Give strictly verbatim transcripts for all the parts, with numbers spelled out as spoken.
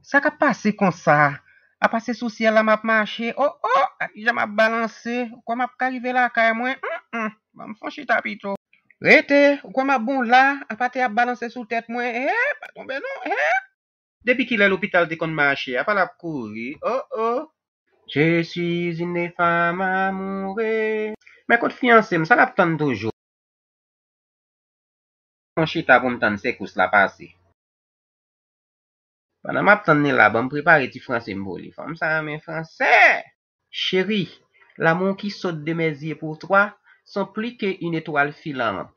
Sa k ap pase konsa? Apa se sou syèl la m ap mache? O, o! Ak kijan m ap balanse? Ou kwè m ap ka rive lakay mwen? Hum, hum. Ban m fè yon chita pito. Rete! Ou kwè m ap bon la? Apa tè ap balanse sou tèt mwen? He! Pa tonbe non! He! Depi kilè lopital te konn mache? Apa l ap kouri? O, o! Je suis une femme amoureuse. Men kot fiyanse m? Sa l ap tann toujou? Yon chita pou m tann sekous la pase. Pandan m ap tann li la, ban m prepare ti franse m pou li. Fanm sa renmen franse! Chérie, l'amour qui saute de mes yeux pour toi sont plus qu'une étoile filante.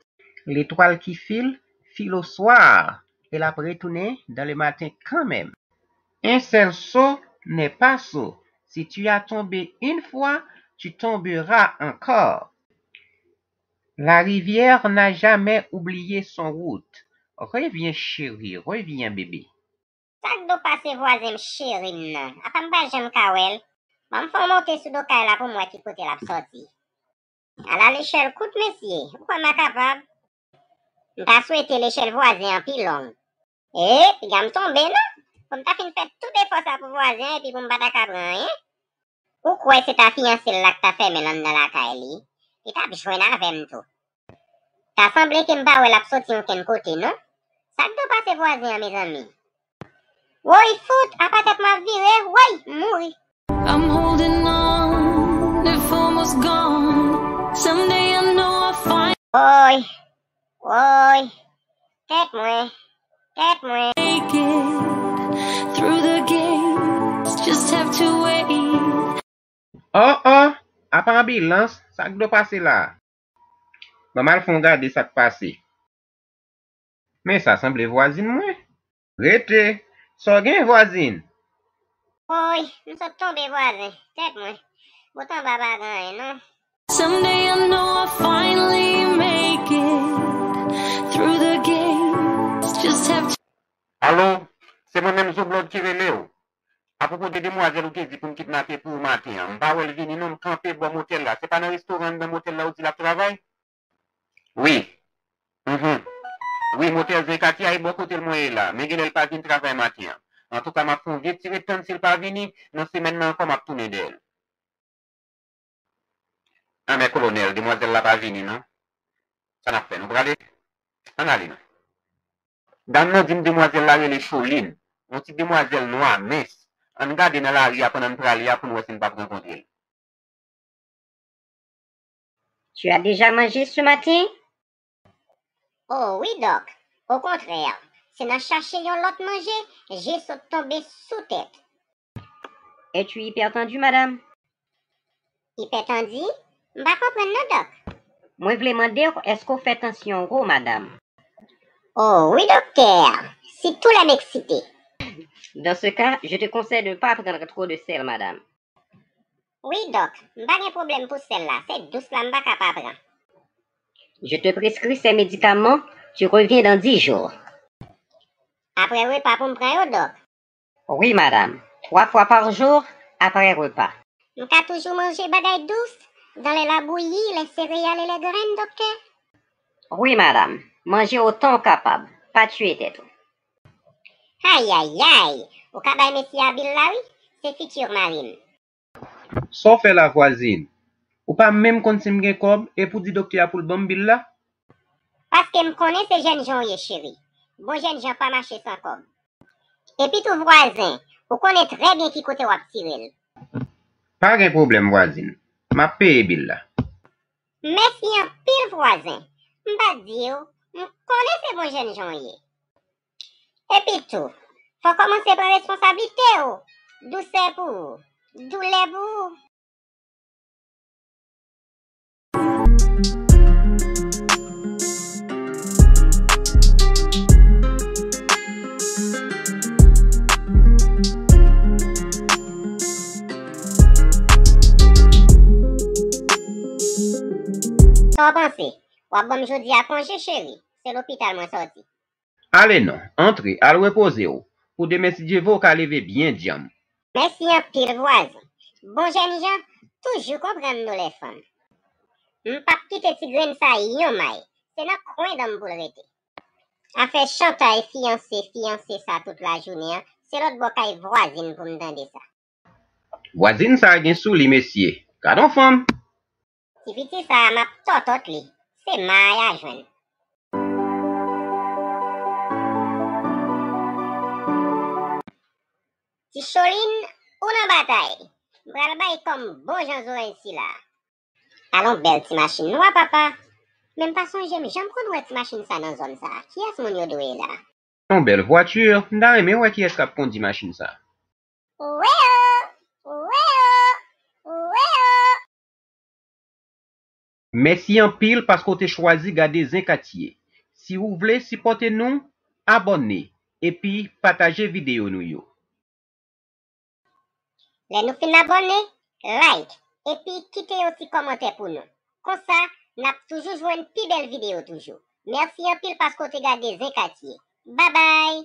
L'étoile qui file, file au soir, et l ap retounen dans le matin quand même. Un seul saut n'est pas saut. Si tu as tombé une fois, tu tomberas encore. La rivière n'a jamais oublié son route. Reviens, chérie, reviens, bébé. Sa k do pase vwazen m cheri m nan? Apa m pa janm ka wè l? Ban m fè yon monte sou do kay la pou m wè ki kote l ap sòti. Ala lechèl kout, mesye! Ou kwè m a kapab? M ta swete lechèl vwazen an pi long. E, piga m tonbe non! Pou m ta fin fè tout efò sa pou vwazen an epi pou m pa ta ka pran anyen? Ou kwè se ta fiyanse l la k ta fèmen l anndan lakay li? Li t ap jwenn avè m tou. Ta sanble ke m pa wè l ap soti okenn kote non. Sa k do pase vwazen an, mezanmi? Woy fout, apa tèt mwen ap vire, woy, m mouri. I'm holding on, if almost gone. Someday I know I'll find. Woy, woy, tèt mwen, tèt mwen. Make it through the gates, just have to wait. O, o, apa anbilans, sa k do pase la? Ban m al fè yon gade sa k pase. Men sa sanble vwazin mwen. Rete! Sa w gen, vwazin? Woy, m sot tonbe vwazen, tèt mwen. Bòt anba pa gen anyen non. Someday I know I'll finally make it through the gates. Just have to. Alo, se mwen menm Zoblòd ki rele w. Apwopo de demwazèl ou te di pou m kidnape pou ou maten an, m pa wè l vini non, m kanpe bò motèl la. Se pa nan restoran anndan motèl la ou di l ap travay? Wi. Mhm. Wi, motèl Zen Katia e bò kote l mwen ye la, men genlè l pa vin travay maten an. Antouka, m ap fè yon vye ti ret tann si l pa vini, nan semèn nan ankò m ap tounen dèyè l. Anmè kolonèl, demwazèl la pa vini non. Sa n ap fè, nou prale? Ann ale non. Dam nan di m demwazèl la rele Cholin, yon ti demwazèl nwa mens. Ann gade nan lari a pandan n prale a pou n wè si n p ap rankontre l. Tu as déjà mangé ce matin? Oh wi, Dòk. Okontrè, se nan chache yon lòt manje, je sot tonbe sou tèt. Es-tu hypertendue, madame? Ipètandi? M pa konprann non, Dòk. Mwen vle mande w, èske w fè tansyon wo, madam? Oh wi, doktè, surtout lè m eksite. Dans ce cas, je te conseille de ne pas prendre trop de sel, madame. Wi, Dòk, m pa gen pwoblèm pou sèl la, se dous la m pa ka pa pran. Je te prescris ces médicaments, tu reviens dans dix jours. Apre repa pou m pran yo, Dòk? Wi, madam. Twa fwa pa jou, apre repa. M ka toujou manje bagay dous, dans les labouyi, les céréales et les graines, doktè? Wi, madam. Manje otan w kapab. Pa tiye tèt ou. Ayayay! Ou ka bay mesye a bil la, wi. Se fitir mari m. Sa w fè la, vwazin? Ou pa menm konn si m gen kòb, epi w di doktè a pou l ban m bil la? Paske m konnen se jènjan w ye, cheri. Bon jènjan pa mache san kòb. Epitou, vwazen, ou konnen trè byen ki kote w ap tire l. Pa gen pwoblèm, vwazin. M ap peye bil la. Mèsi anpil, vwazen. M pa t di w, m konnen se bon jènjan w ye. Epitou, fò w kòmanse pran responsablite w. Dousè pou ou, doulè pou ou. Sa w panse? W ap ban m jodi a konje, cheri? Se lopital mwen sòti. Ale non, antre, al repoze w. Pou demen, si Dye vle, w ka leve byen djanm. Mèsi anpil, vwazen. Bon jènjan toujou konprann doulè fanm. M p ap kite ti grenn sa yon may. Se nan kwen dan m pou l rete. Afè chantay fiyanse, fiyanse sa tout lajounen an, se lòt bò kay vwazin pou m tande sa. Vwazin sa gen sou li, mesye. Gad on fanm! Ti piti sa a, m ap tòtòt li. Se may a jwenn. Ti Cholin, ou nan batay. M pral bay kòm bon jan zoranj sila. Alon bèl ti machin nwa, papa. Men m pa sonje m janm konn wè ti machin sa nan zòn sa. Kiyès moun yo dwe la? Yon bèl vwati, m ta renmen wè kiyès k ap kondi machin sa. Weo! Weo! Weo! Mèsi anpil paske w te chwazi gade Zen Katye. Si w vle sipòte nou, abòne epi pataje videyo nou yo. Lè nou fin abòne, like, epi kite yon ti kòmantè pou nou. Konsa, n ap toujou jwenn pi bèl videyo toujou. Mèsi anpil paske w te gade Zen Katye. Babay!